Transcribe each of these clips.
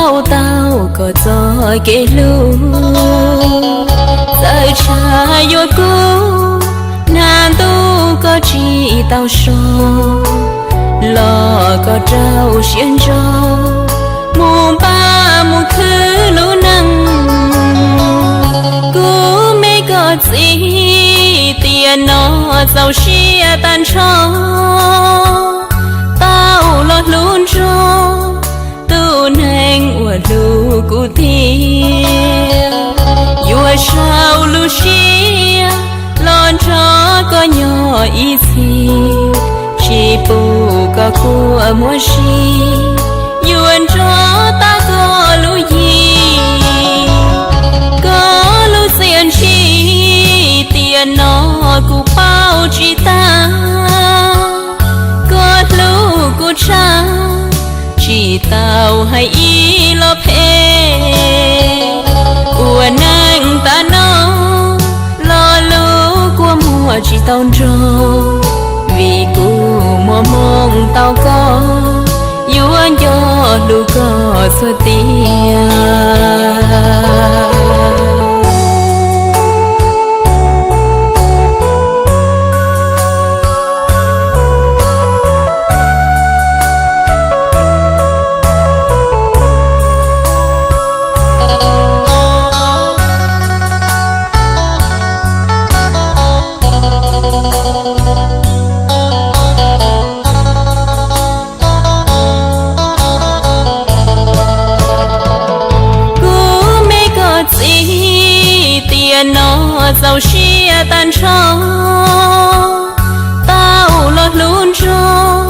Tau koj txoj kev hlub, txawm tshav yuav kub, nag ntuj koj tsis tau so, los koj rau siab ntso mus npaj mus khwv lub neej. Kuv me koj txiv, tiam no txaus siab tag nrho, tau los hlub nrog tus neeg uas hlub kuv tiag. Yuav sau lub siab los nrog koj nyob ib txhis, tsis pub koj kua muag si, yuav nrog tag koj lub yig, koj lub txiaj ntsig. Tiam no kuv paub tsis tag, koj hlub kuv tshaj, tsis tau hais ib lo phem. Ua neej tas no, lo lus kua muag tsis tau nrog, vim kuv muaj hmoo tau koj, yuav nco hlub koj txhua tiam. Kuv me koj txiv, tiam no txaus siab tag nrho, tau los hlub nrog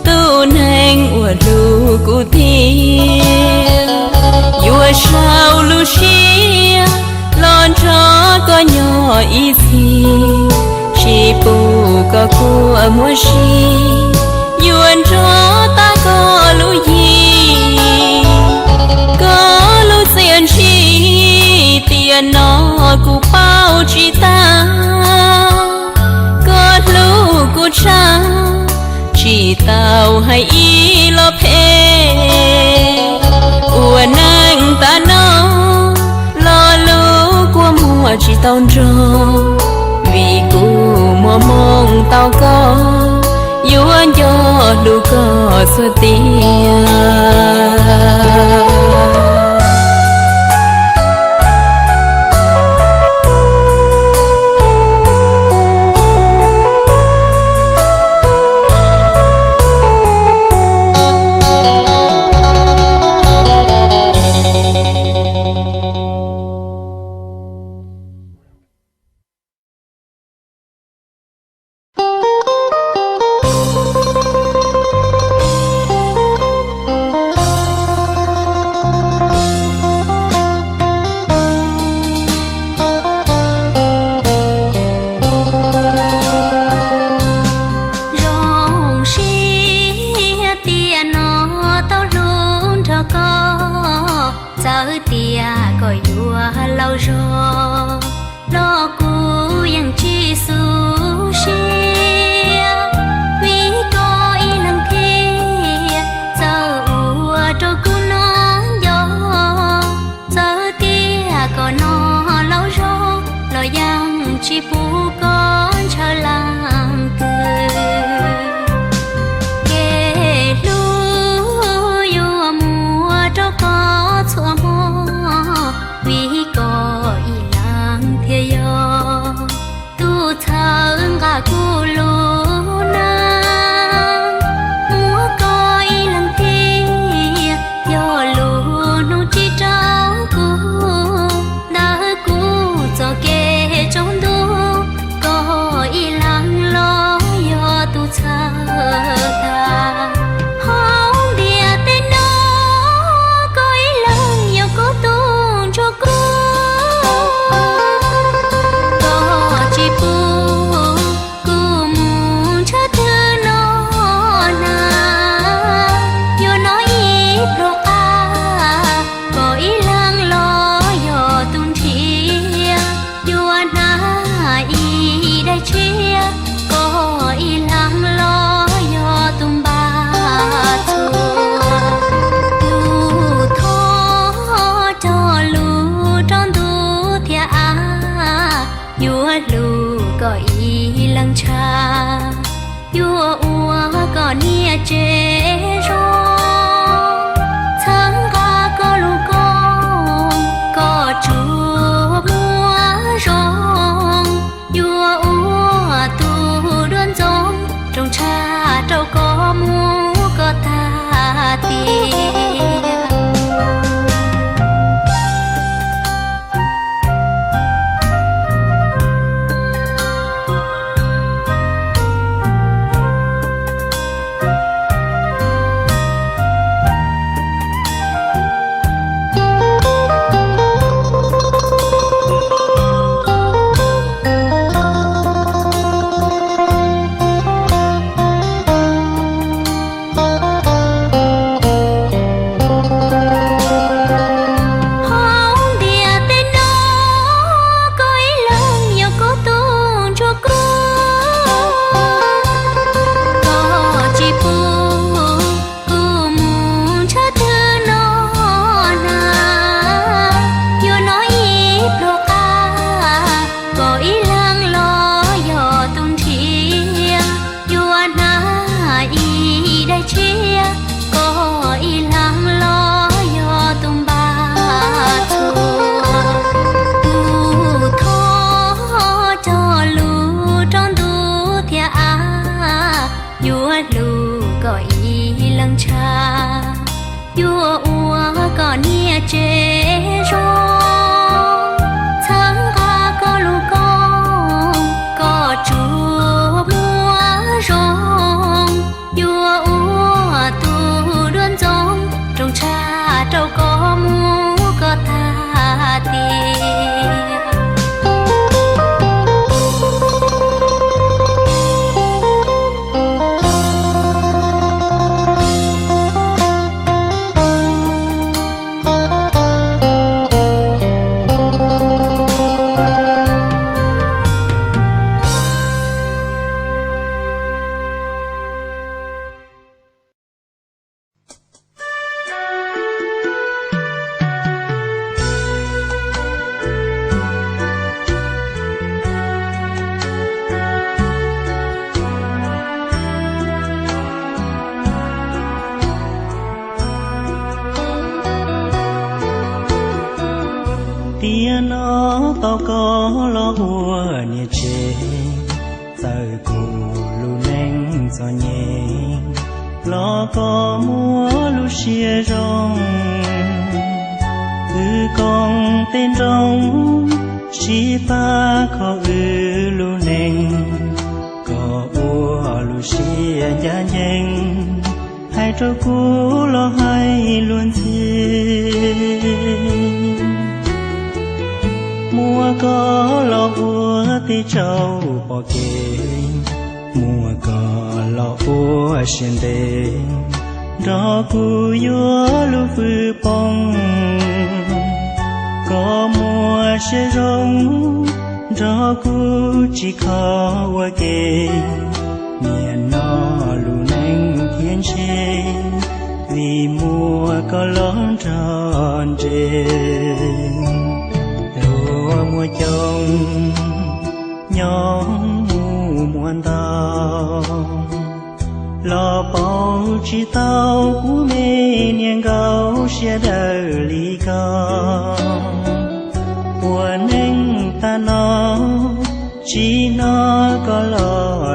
tus neeg uas hlub kuv tiag. Yuav sau lub siab los nrog koj nyob ib txhis, tsis pub koj kua muag si, yuav nrog tag koj lub yig, koj lub txiaj ntsig. Tiam no kuv paub tsis tag, koj hlub kuv tshaj, tsis tau hais ib lo phem. Ua neej tas no, lo lus kua muag tsis tau nrog, vim kuv muaj hmoo tau koj, yuav nco hlub koj txhua tiam. Zoo siab tiam no tau hlub nrog koj, txawm tias koj yuav laus zog los kuv yeej tsis xub siab, vim koj ib leeg thiab txawj ua rau kuv noj nco. Txawm tias koj no laus zog los yeej tsis pub koj ntshaw leej twg. Kev hlub yuav muaj rau koj txhua hmo, vim koj ib leeg thiaj yog tus txhawb tsev zoo, txhawb nqa koj lub koob, koj tsuas muaj zoo, yuav ua tus duab ntxoov, rooj tshaj rau koj mus koj tag tiag. Hauv ntiaj teb no, koj ib leeg yog kuv tus ntsuag kub, koj tsis pub kuv mus ntshaw twg no na, yuav hnov ib pluag qab, koj ib leeg los yog tus nrhiav, yuav hnab ib daim tshiab, koj ib leeg los yog tus npaj txhua. Kuv thov cog lus rau ntuj thiab av, yuav hlub koj ib leeg tshaj, yuav ua koj niam tsev zoo, txhawb nqa koj lub koob, koj tsuas muaj zoo, yuav ua tus duab ntxoov, rooj tshaj rau koj mus koj tag tiag. Tiam no tau koj los ua niam tsev, txawm kuv lub neej txom nyem los koj muaj lub siab zoo. Kwv Koom tej nroog sib pab kho wb lub neej, koj ua lub siab ncaj ncees, hais rau kuv los hais luag ntxhi. Muab koj los ua tej tsaus pom kev, muab koj los ua siab ntev, nrog kuv yuav lub fwj poob. Koj muaj siab zoo, nrog kuv tsis kho ua ke, nim no lub neej thiaj ntshe, vim muaj koj los nrog nres. Luag muaj coob, nyob mus muaj ntau, los pauv tsis tau kuv me niam nkaus siab dawb li koj. Ua neej tag no, tsis hnov koj lo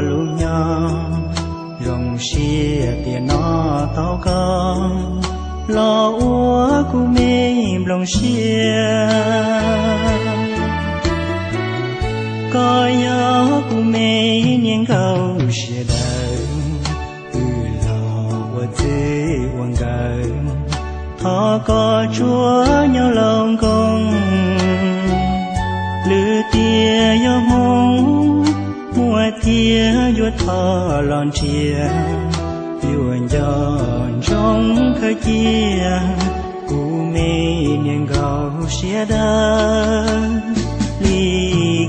lus nyob, zoo siab tias no tau koj los ua kuv me nplooj siab. Koj yog kuv me niam nkaus siab dawb, wb los ua txij ua nkawm, thov koj tsuas nyob laus nkoos. Lwm tiam yog hmoov, muaj thiab yuav thov los nrhiav, yuav nco ntsoov khaws cia kuv me niam nkaus siab dawb li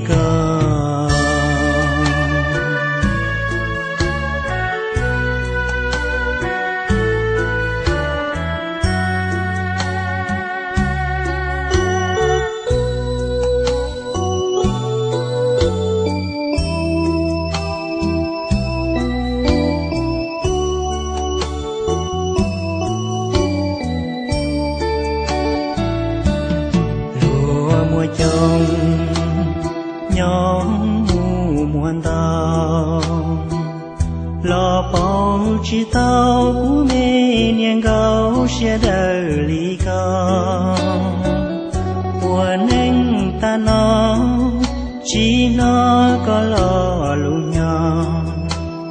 koj. Tsis tau, kuv me niag nkauj siab dawb li ko. Ua neej tag no tsis hnov koj lo lus nyob,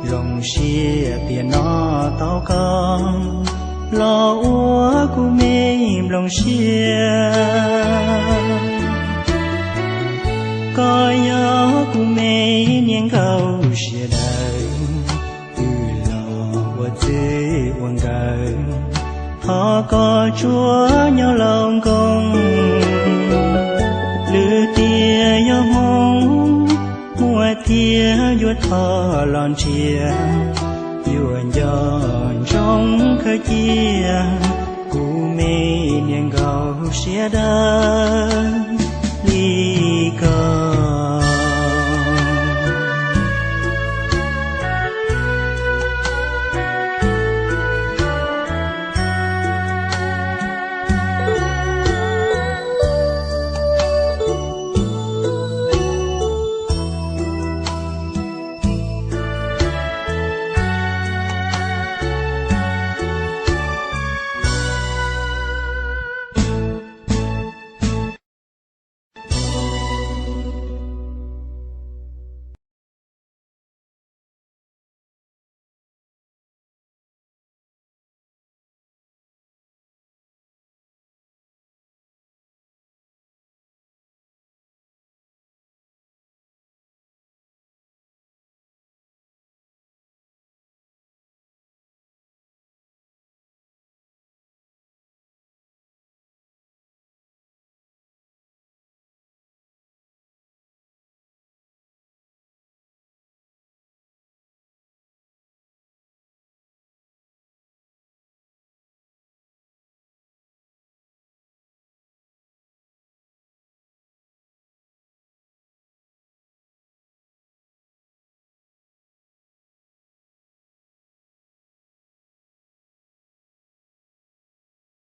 zoo siab tias hnov tau koj los ua kuv me nplooj siab. Koj yog kuv me niag nkauj siab dawb, twb los ua txij ua nkawm, thov koj tsuas nyob laus nkoos. Lwm tiam yog hmoov muaj thiab yuav thov los nrhiav, yuav nco ntsoov khaws cia kuv me niag nkauj siab dawb.